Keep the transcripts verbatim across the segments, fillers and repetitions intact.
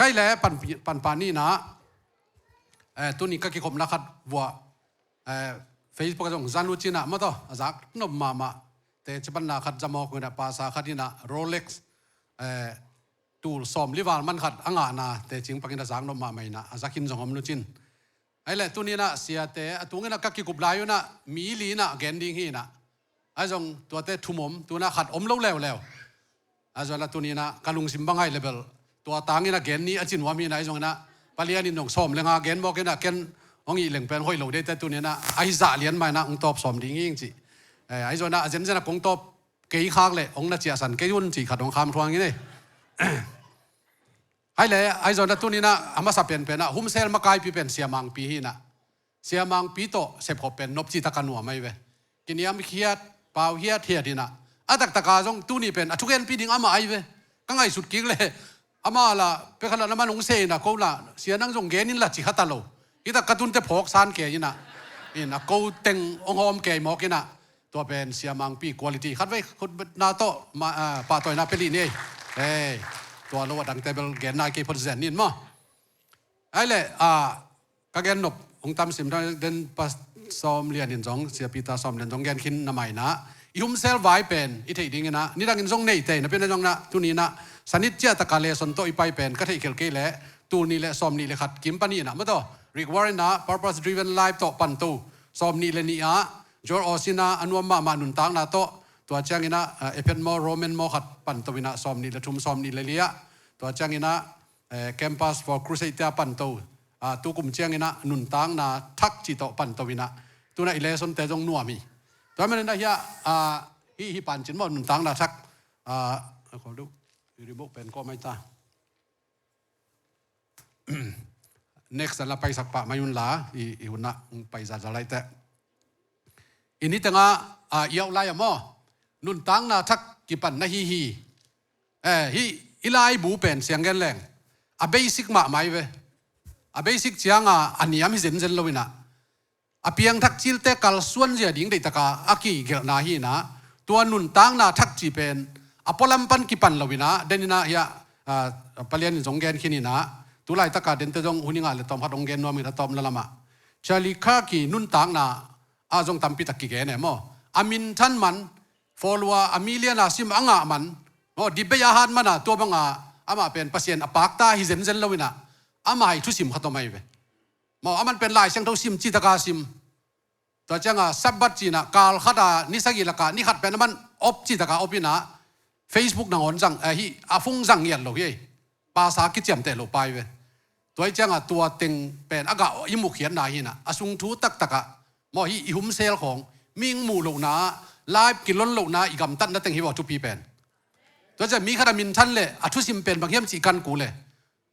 Kei le pan, pan pa ni na, eh, tuni ka kikhopna khat vua, eh, Facebook a zong zan uh cina maw taw, a zak nop mahmah. Te cipanna khat zamawk uh ina pasa khat ina Rolex, eh, tul sawm li val man khat a ngahna te cing pakin a zak nop mahmah ina a zakin zong om lucin. Ai le tuni na siate a tungina ka kikup lai una mi li na gen ding hi na. Ai zong tuate thum om, tuna khat om lo leuleu. Ai zong na tuni na ka lungsim bang ai le bel tua tangina gen ni a cin uam hi na, ai zong na palian in zong sawm le nga gen mawk ina ken hong ih leng pen hoih lo dei te tuni na ai zah lian mai na hong tawp sawm ding hi ing ci. Eh, ai zong na a zenzen a kong tawp kei khak le hong na ciahsan kei un ci khat hong kham thuang hi ne. Hai le, ai zong na tuni na a masa penpen a humsel makaipi pen siamangpi hi na. Siamangpi tawh sepkhop pen nopci taka nuam ai ve. Kiniam hiat, pau hiat hiat hi na. A taktaka zong tuni pen a thugenpi ding ama ai ve. Ka ngaihsut kik le ama la pekhala na man hong se ina ko la sia nang zong gen in la ci khata lo. Hita ka tunte phawk san ke ina. Ina ko teng hong hawm ke mawk ina. Tua pen siamangpi quality khat vei khutbetna tawh ma, ah, pahtawina pia lih ni. Hei, tua lo a dangte bel genna kei phot zen nin maw? Ai le, ah, ka gen nop hong tam sim den pa sawm lian in zong, sia Peter sawm lian zong gen khin na mai na. I humsel vai pen i theih dingina nidangin zong nei tei na pen zong na tuni na sanit ciah taka lesson tawh i pai pen ka theih khel kei le tul nih le sawm nih le khat kim pani na maw taw. Rick Warren na Purpose Driven Life tawh pan to. Sawm nih le nih ah Joel Osteen a nuam mahmah nuntakna tawh, tua ciangina, eh, Efet maw Roman maw khat pan to ina sawm nih le thum sawm nih le li ah, tua ciangina, eh, Campus for Crusade tia pan to, ah, tukum ciangina nuntakna thak ci tawh pan to ina tuna i lesson te zong nuam hi. Tua manina hia, ah, hi hi pancin maw nuntakna thak, ah, a khol duh, i ribok pen kawh mai ta. Next a la paisak pah mai un la i, i hun ah hong pai zaza lai teh. I ni tengah, ah, i auh lai a maw nuntakna thak kipan na hi hi. Eh, hi i laibu pen siang gen leng a basic mahmah hi ve. A basic cianga a niam hi zenzen lo ina a piangthak cilte kalsuan zia ding deihtaka a kigelhna hi ina tua nuntakna thak ci pen a pualam pan kipan lo ina den ina hia, ah, palian in zong gen khin ina tulaitaka dente zong hun i ngah le tawm khat hong gen nuam ina tawm lalamah Charlie Kirk i nuntakna a zong tampitak kigen e maw? A minthan man, follower a million a sim a ngah man, maw, debate a hat mana tua banga amah pen Pasian a pakta hi zenzen lo ina amah hi thusim khat om ahi ve. Maw, aman pen Lai Siangtho sim citaka sim. Tua cianga Sabbath cina kal khata ni sagih laka ni khat pen aman op citaka op ina Facebook nangawn zang, eh, hi a phung zang ngiat lo hi. Pasa kiciamteh lo pai ve. Tua hi cianga tua teng pen a gah i mukhiatna hi ina a sung thu taktaka maw hi i humsel khawng ming muh lohna, live kilon lohna i gamtatna teng hi vaw thupi pen. Tua ciang mi khata minthan le a thusim pen bang hiam cih kan ku le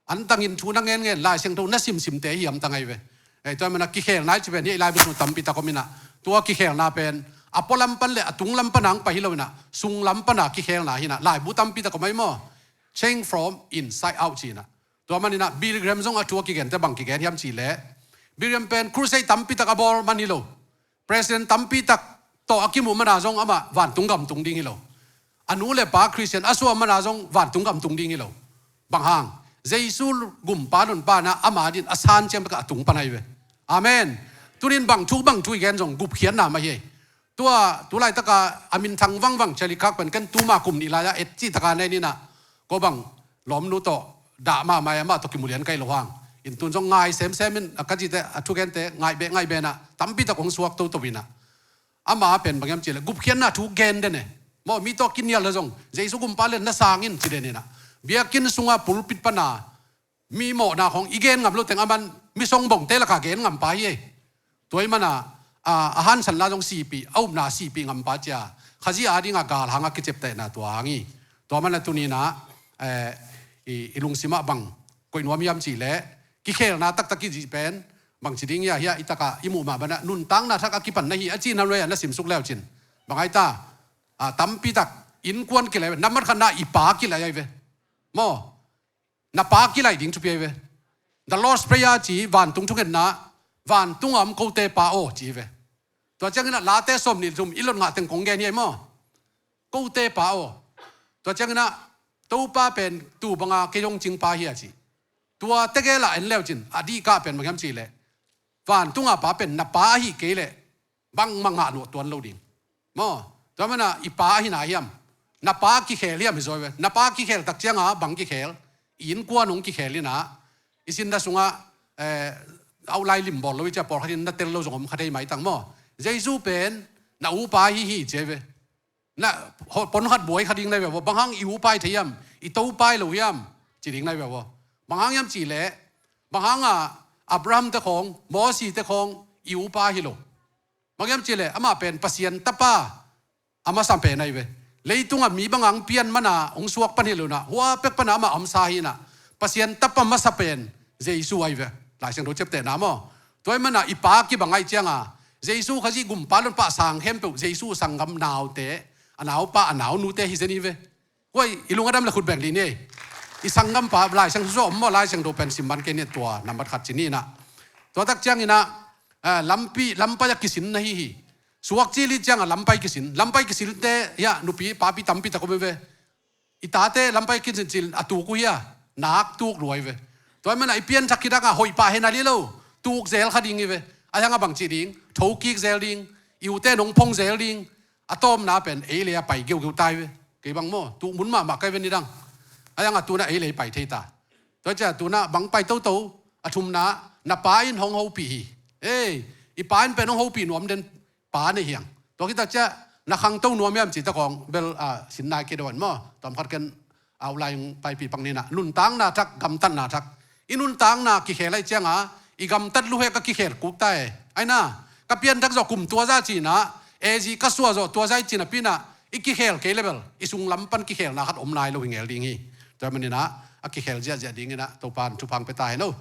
Antangin thu na ngen ngen Lai Siangtho na simsimte hiam tang ahi ve. Ei, tua mana kikhelna i ci pen hi i laibu sung tampi tak om ina. Tua kikhelna pen a pualam pan le a tunglam pana ang pai hi lo ina, sunglam pana kikhelna hi ina. Laibu tampi tak om ahi maw? Change from inside out ci ina. Tua manina Billy Graham zong a thu a kigente bang kigen hiam ci le Billy Graham pen crusade tampi tak a bawl man hi lo. President tampi tak tawh a kimuh mana zong amah vantung gam tung ding hi lo. A nu le pa Christian a suah mana zong vantung gam tung ding hi lo. Bang hang? Jesu gumpa nunpa na ama din a san ciang bek a tung pan ahi ve. Amen. Tunin bang thu bang thu i gen zong gupkhiatna mah hi. Tua tulaitaka a minthang vangvang Charlie Kirk pen ken tuma kum nih lai-a et cihtaka nei nina ko bang lawmnu tawh dah mahmah e, amah tawh kimulian kai lo hang. In tun zong ngai semsem in a ka cite a thugente ngaih beh ngaih beh na tampi tak hong suak toto ina. Ama pen bang hiam cih le gupkhiatna thu gen den e. Maw mi tawh kinial le zong Jesu gumpa le na sang in ci den ina. Biakinn sunga pulpit pana mi mawhna khawng i gen ngam lo teng aman mi songbongte laka gen ngam pa hi e. Tua i mana, a, a hansanna zong sihpih, a upna sihpih ngam pa cia. Khazih a dinga galhanga kiciaptehna tua hang hi. Tua mana tunina, eh, i, i lungsimah bang koih nuam hiam cih le kikhelna taktak kizih pen bang ci ding hia, hia i taka i muh mah bana nuntakna thak a kipan na hi a cihna nuai a na simsuk leu cin. Bang ai ta, a, tampi tak innkuan kilai, nambat khatna i pa kilai ai ve. Maw? Na pa kilai ding thupi ahi ve. The Lord's Prayer ci vantung thungetna, vantung a om kote pa aw ci ve. Tua ciangina Late sawm nih thum i lot ngah teng kong gen hi ai maw? Kote pa aw. Tua ciangina Topa pen tu banga kei hong cing pa hi a ci. Tua tegel ah en leucin a dihkah pen bang hiam cihleh, vantung a Pa pen na Pa ahi kei leh bangmah ngah nuam tuan lo ding. Maw, tua mana i Pa ahi na hiam? Na Pa kikhel hiam hi zaw ve. Na Pa kikhel tak cianga bang kikhel? I innkuan hong kikhel inah, i sinna sungah, eh, outline lim bawl lo i cia pawlkhat in na tel lo zong om kha thei maitang maw. Jesu pen na upa hi hi cia ve. Na, pon khat buai kha ding nai ve vaw. Bang hang i upa i thei hiam? I topa i lo hiam? Ci ding nai ve vaw. Bang hang hiam cihleh, bang hanga Abraham te khawng, Mosi te khawng i upa hi lo. Bang hiam cihleh amah pen Pasian tapa a masa pen ahi ve. Leitunga mi banga hong pian mana hong suak pan hi lo inah, hua pek pana amah a omsa hi inah, Pasian tapa masa pen Jesu ahi ve. Lai Siangtho ciaptehna maw. Tua hi mana i Pa kibang ahi cianga Jesu Khazih gumpa lonpa sang khempeuh Jesu sanggam naute, a naupa a naunute hi zen hi ve. Huai, i lung a dam le khut beng dih ni. I sanggampa, Lai Siangtho sua om maw, Lai Siangtho pen sim man kei ni tua nambat khat ci ni inah. Tua tak cianginah, eh, lampi, lampai a kisin na hi hi. Suak cil hi cianga lampai kisin. Lampai kisinte hiah nupi papi tampi tak om hi ve. I tate lampai kisin cil a tuk uh hia, nak tuk luai ve. Tua hi mana i pianthak khit danga hoih pah hena li lo, tuk zel kha ding hi ve. A hianga bang cih ding, thokik zel ding, i ute nong phong zel ding. A tawpna pen ei le a pai geugeu tai ve. Kei bang maw, tuh mun mahmah kai ve nidang. A hianga tuna ei le pai thei ta. Tua cia tuna bang pai toto, a thumna, na Pa in hong hopih hi. Ei, i Pa in pen hong hopih nuam den pa nei hiang. Tua khit tak cia na khangto nuam hiam ci ta kawng bel, ah, sin nai kei deuh an maw. Tawm khat ken outline paipih pak ni inah, nuntakna thak, gamtatna thak. I nuntakna kikhel ahi cianga i gamtat luhek a kikhel kuk ta e. Aina, ka pianthak zawh kum tua za ci inah, A G ka suah zawh tua za i ci napi inah, i kikhel kei le bel i sunglam pan kikhelna khat om nai lo hi ngel ding hi. Tua hi man inah a kikhel ziahziah ding inah Topan thupha hong pia ta hen o.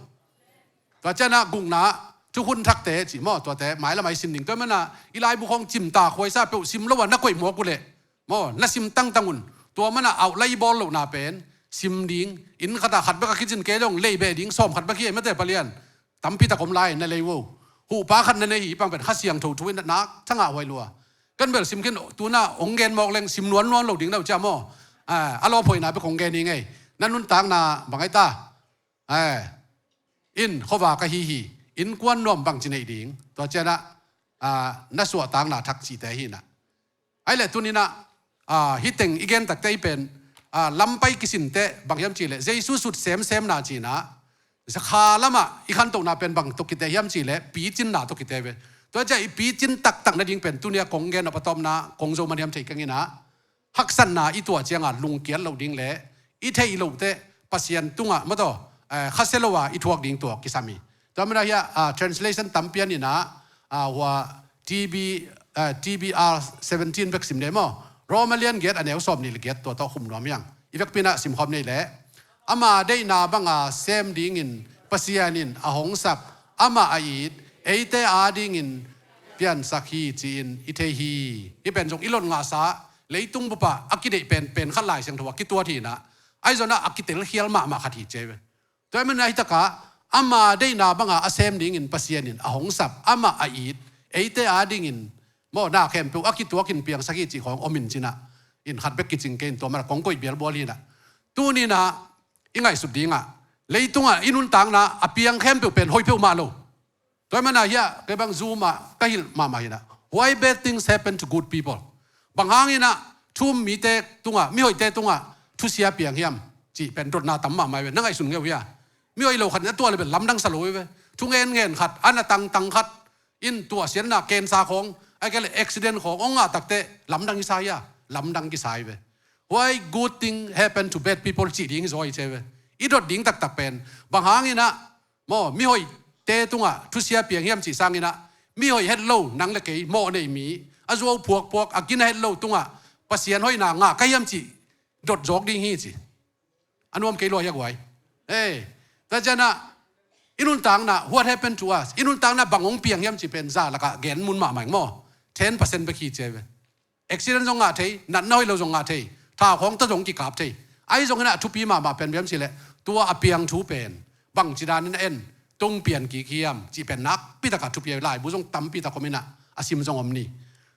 Tua cianah gukna, thukhun thakte cih maw, tuate mailam ah i sin ding. Tua hi mana i laibu khawng cimtak huaisa peuh sim lo a na koih mawk uh leh maw, na sim tangtang un. Tua mana outline bawl lohna pen sim ding, inn khatah khat bek a kicin kei dong lei beh ding sawm khat bek hi ei mate palian. Tampi tak om lai na lei uh. Huhpa khat na nei hi pang pen Kha Siangtho thu in nak thangah huai lua. Kan bel sim khin tuna hong gen mawk leng sim nuannuan lo ding na uh cia maw. Ah, a lawphoihna bek hong gen hi ngei. Na nuntakna bang ai ta? Eh, in khuavak ahi hi, innkuan nuam bangci neih ding, tua cianah, ah, na suahtakna thak cihte hi inah. Ahi leh tuninah, ah, hih teng i gen takte i pen, ah, lampai kisinte bang hiam cihleh, Jesu sut semsemna cinah, zakha lamah i khantohna pen bang tawh kite hiam cihleh, picinna tawh kite ve. Tua ciah i picin taktak nading pen tunia kong gen a patawpna kong zo man hiam thei keng inah, haksatna i tuah cianga lungkiat loh ding le i theih lohteh Pasian tungah mataw, eh, khasia lo a i thuak ding tua kisam hi. Tua mana hiah, ah, translation tampi an inah, ah, hua T B, eh, T B R seventeen bek sim deh maw. Roma lian giat a neu sawm nih le giat tua tawh khum nuam hiang. I vekpinah simkhawm nei leh, ama deihna banga sem dingin Pasian in a hong sak, amah a it, eite adingin piansak hi ci-in i thei hi. Hih pen zong i lot ngahsa leitung bupah a kideih pen, pen khat Lai Siangtho a kituat hi inah, ahi zonah a kitelkhial mahmah khat hi cia hi ve. Tua hi mana hih takah ama deihna banga a sem dingin Pasian in a hong sak, amah a it, eite adingin maw, na khempeuh a kituakin piangsak hi cih khawng om in cinah, in khat bek kicing kei in tua mana kong koih bialbual hi inah. Tuninah i ngaihsut dingah leitungah i nuntakna a piang khempeuh pen hoih peuhmah lo. Tua hi mana hiah kei bang Zoom ah ka hilh mahmah hi inah, "Why bad things happen to good people?" Bang hang inah thu-um mite tungah, mihoihte tungah thusia piang hiam cih pen dotna tam mahmah hi ve. Na ngaihsun ngei uh hia? Mihoih lo khat in a tuah le bel lamdang sa lo hi ve. Thu ngenngen khat, an a tangtang khat in tuahsiatna, cancer khawng, ahih kei leh accident khawng hong ngah takteh lamdang hi sa hia? Lamdang kisa hi ve. "Why good thing happen to bad people?" cih ding hi zaw hi cia hi ve. I dot ding taktak pen bang hang inah maw, mihoihte tungah thusia piang hiam cih sanginah, mihoih het lo nang le kei, mawh nei mi, a zuau phuakphuak, a gina het lo tungah Pasian hoihna ngah ka hiam cih dot zawk ding hi ci. A nuam kei lua hiak huai. Ei, tua cianah i nuntakna, what happened to us? I nuntakna bang hong piang hiam cih pen za lakah gen mun mahmah ing maw. Ten percent bek hi cia hi ve. Accident zong ngah thei, natna hoih lo zong ngah thei, thau khawng tawh zong kikap thei. Ahi zonginah a thupi mahmah pen bang hiam cihleh, tua a piang thu pen bangci danin a en, tung pian kik hiam cih pen nakpi takah thupi a, laibu zong tampi tak om inah, a sim zong om ni.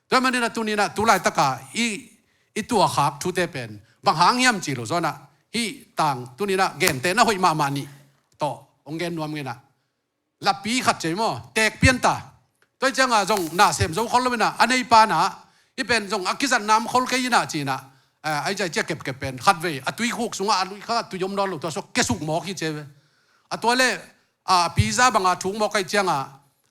Tua hi maninah tuninah tu laitaka i, i tuahkhak thute pen bang hang hiam cih lo zawnah, hih tang tuninah gente na hoih mahmah nih tawh hong gen nuam nginah. Lapi khat cei maw, teek pian ta. Tua hi cianga zong na sem zo khol lo inah, a neipa nah, i pen zong a kizat nam khol kei inah cinah, eh, ai cai cia kepkep pen khatvei a tuikhuk sungah a lui kha a tui om nawn lo, tua suk kesuk mawk hi ce ve. A tua le, a pizza banga thuk mawk ai cianga,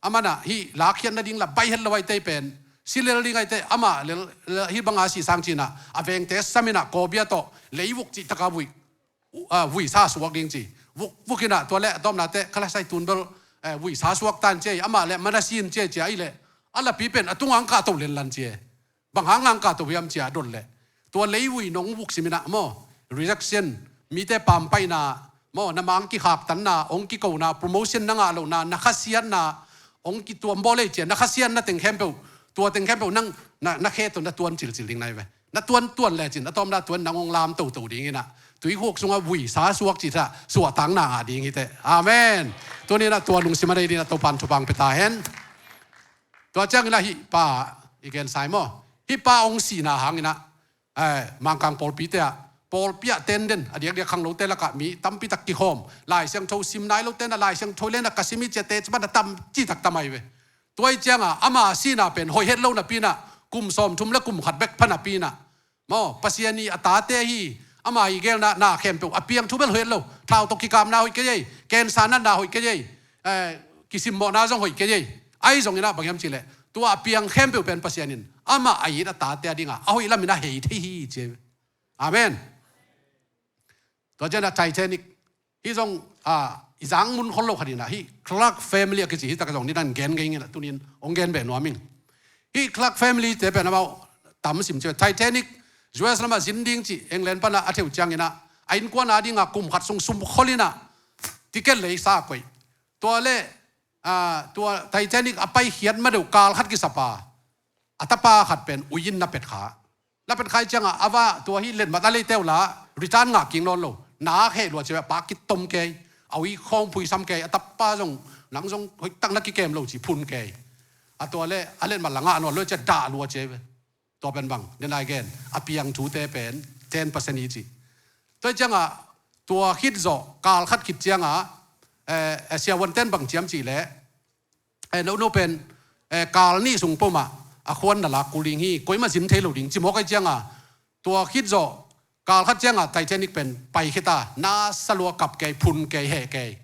a manah hih lakkhiat nading la bai het lo ai tei pen, si lel ding ai tei, amah lel, hih banga sih sang cinah, a vengte saminah kawbia tawh leivuk cih taka vui, uh, ah, vuisa suak ding ci. Vuk, vuk inah tua le a tawpna teh khalasai tun bel, eh, vuisa suak tan ci ei, amah le manasin ci ei ci a i le. A lapi pen a tunga ang kahto lenlan ci e. Bang hanga ang kahto hiam ci a dot le. Tua leivui nong vuk siminah maw. Rejection, mite pampaihna, maw, na mang kikhaktanna, ong kikona, promotion na ngah lohna, na khasiatna, ong kituam bawl ei ci a, na khasiatna teng khempeuh, tua teng khempeuh nang, na, na khe tawh na tuan cilcil ding nai ve. Na tuantuan lecin a tawpna tuan nang hong lam toto ding inah, tuikhuk sungah vuisa suak cih tah suahtakna ngah ding hi teh. Amen. Tuninah tua lungsim a nei dinah Topan thupang pia ta hen. Tua cianginah hih pa i gen sai maw. Hih pa hong sihna hanginah, eh, Mangkang pawlpi te ah, pawlpi ah tenden a diakdiak khanglote lakah mi tampitak kikhawm, Lai Siangtho sim nai lote na Lai Siangtho lenah ka sim hi ci a teci pan a tam citak tam ai ve. Tua hi cianga ama sihna pen hoih het lo napinah, kum sawmthum le kum khat bek pha napinah, maw, Pasian i a tate hi, ama i gelna na khempeuh a piang thu bel hoih het lo. Thau tawh kikapna hoih kei ei, cancer natna hoih kei ei, eh, kisimmawhna zong hoih kei ei. Ahi zonginah bang hiam cihleh, tua a piang khempeuh pen Pasian in ama a it a tate a dinga a hoih lamin a hei thei hi ci. Amen. Tua cianah Titanic. Hih zong, ah, i zang mun khol lo khat inah, hih Clark family a kici hih takah zong nidan gen ngei nginah tunin hong gen beh nuam ing. Hih Clark family te pen amau tam sim ci. Titanic U S lamah zin ding ci England panah a theu cianginah a innkuan a dinga kum khat sung sum khol inah ticket lei sa koih. Tua le, ah, tua Titanic a paikhiat madeuh kal khat kisapa a tapa khat pen ui in na pet kha. Na pet khai cianga a va tua hi letmat a leiteu la return ngah king nawn lo. Na kheh lua cia a pa kitom kei. A ui khawng phuisam kei. A tapa zong nang zong hoihtak na kikem lo ci phun kei. A tua le a letmat la ngah nawn lo cia dah lua cia ve. Tua pen bang, then again, a piang thute pen ten percent hi ci. Tua cianga tua khit zawh kal khat khit cianga, eh, eh, siavuanten bang ciam cih leh, eh, no, no pen, eh, kal nih sung poma a khuan na lak kul ding hi, koima zin thei lo ding ci mawk ai cianga, tua khit zawh kal khat cianga Titanic pen pai khita, na salua kap kei, phun kei, heh kei.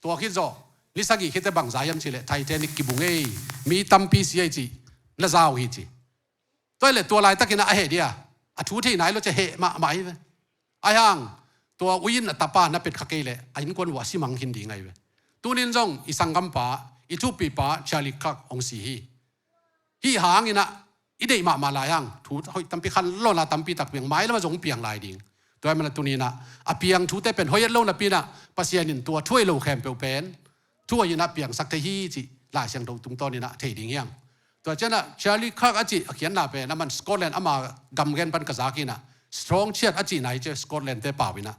Tua khit zawh ni sagih khite bangza hiam cihleh Titanic kibung ei, mi tampi si ei ci, na zau hi ci. Tua hi leh tua laitakin a heh dia, a thu thei nai lo cia heh mahmah hi ve. Ahi hang, tua ui in a tapa na pet kha kei leh a innkuan uh a si mang khin ding ahi ve. Tunin zong i sanggampa, i thupipa Charlie Kirk hong si hi. Hih hanginah i deih mahmah lai hang, thu hoih tampi khan lona tampi tak piang, mai lama zong piang lai ding. Tua hi mana tuninah a piang thute pen hoih et lo napinah Pasian in tua thuai lo khempeuh pen thuai inah piangsak thei hi cih Lai Siangtho tungtawninah thei ding hiang. Tua cianah Charlie Kirk a cih a khiatna pen a man Scotland ama gamgen pan ka zak inah strong chiat a cihna hi cia Scotland te pau inah.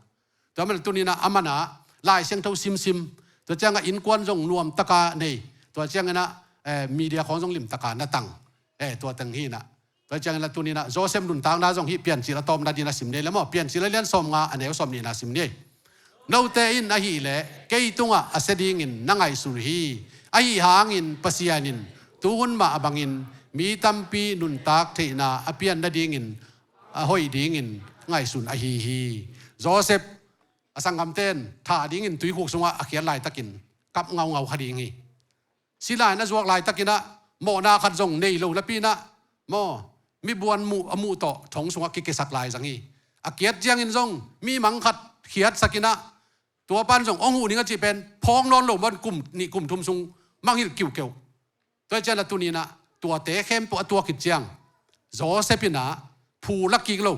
Tua man tuninah a manah Lai Siangtho simsim. Tua ciangah innkuan zong nuamtaka nei. Tua cianginah, eh, media khawng zong limtaka na tang. Eh, tua teng hinah. Tua cianginah tuninah Joseph nuntakna zong hih Piancil a tawpna dinah sim nei le maw. Piancil a lian sawmnga a neu sawmnihna sim nei. Note in ahileh kei tungah a sia dingin na ngaihsun hi. Ahi hangin Pasian in tuhun mah a bangin mi tampi nuntak theihna a pian nadingin a hoih dingin ngaihsun ahi hi. Joseph a sanggamten thah dingin tuikhuk sungah a khiat laitakin kap ngaungau kha ding hi. Sila in a zuak laitakinah mawhna khat zong nei lo napinah maw, mibuan muh a muh tawh thong sungah kikesak lai zang hi. A kiat ciangin zong mi mang khat khiatsakinah tua pan zong hong huh ning a cih pen phawng nawn lo man kum nih kum thum sung mangngilh kiuhkeuh. Tua hi cianah tuninah tuate khempeuh a tuak khit ciang Joseph inah phu la kik lo,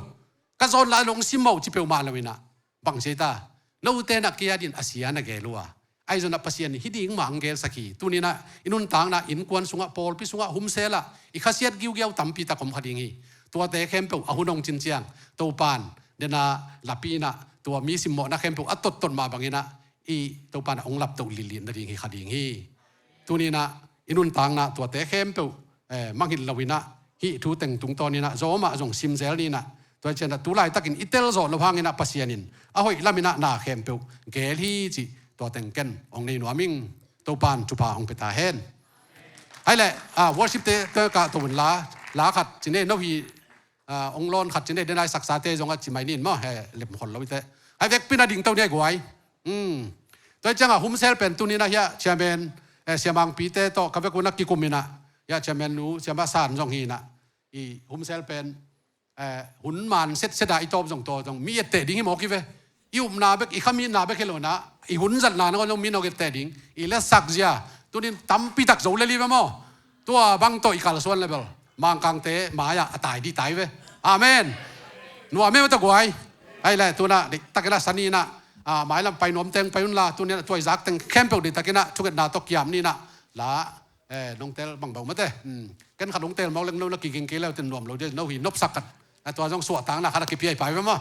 ka zawn lai lo hong si mawh ci peuhmah lo inah bang ci ta, note na kiat in a sia na gel uh a, ahi zonah Pasian in hih ding mah hong gelsak hi. Tuninah i nuntakna innkuan sungah pawlpi sungah humselah i khasiat giugiau tampi tak om kha ding hi. Tuate khempeuh a hun hong cin ciang Topan dena lapi inah tua mi simmawhna khempeuh a tottot mah banginah i Topan a hong laptoh lilih nading hi kha ding hi. Tuninah i nuntakna tuate khempeuh, eh, mangngilh lo inah hih thu teng tungtawninah zawmah zong simzel ninah tua cianah tu laitakin i telzawh lo hanginah Pasian in a hoih laminah na khempeuh gel hi cih tua teng ken hong nei nuam ing. Topan thupha hong pia ta hen. Hai leh, ah, worship te, te kah to un la, la khat ci nei no hi, ah, hong lawn khat ci nei den ai saksa te zong a ci mai nin maw, he, lem khol lo i te. Hai vekpi na ding to ni ai guai. Hmm. Tua ciangah humsel pen tuni na hiah chairman, eh, siamangpi te tawh ka vek un a kikum inah. Hiah chairman nu, siama san zong hi inah. I humsel pen, eh, hun man setset a i tawp zong tawh zong mi etteh ding hi mawk hi ve. I upna bek, i khamitna bek hi lo inah, i hun zatna nangawn zong mi nong etteh ding. I lesak zia, tunin tampi tak zo lel hi ve maw. Tua bang tawh i kalsuan level Mangkangte mai-ah a tai di tai ve. Amen. Nuam e mata guai. Hai leh tuna diktak inah sani inah, ah, mailam pai nuam teng pai unla, tunin a tuai zak teng khempeuh diktak inah thungetna tawh kiam ni inah la, eh, nong tel bang bau mate. Hmm. Ken khat nong tel mawk leng no na kiging kei leu ten nuam lo dia, no hi nopsak khat. A tua zong suahtakna khat a kipia i pai ve maw.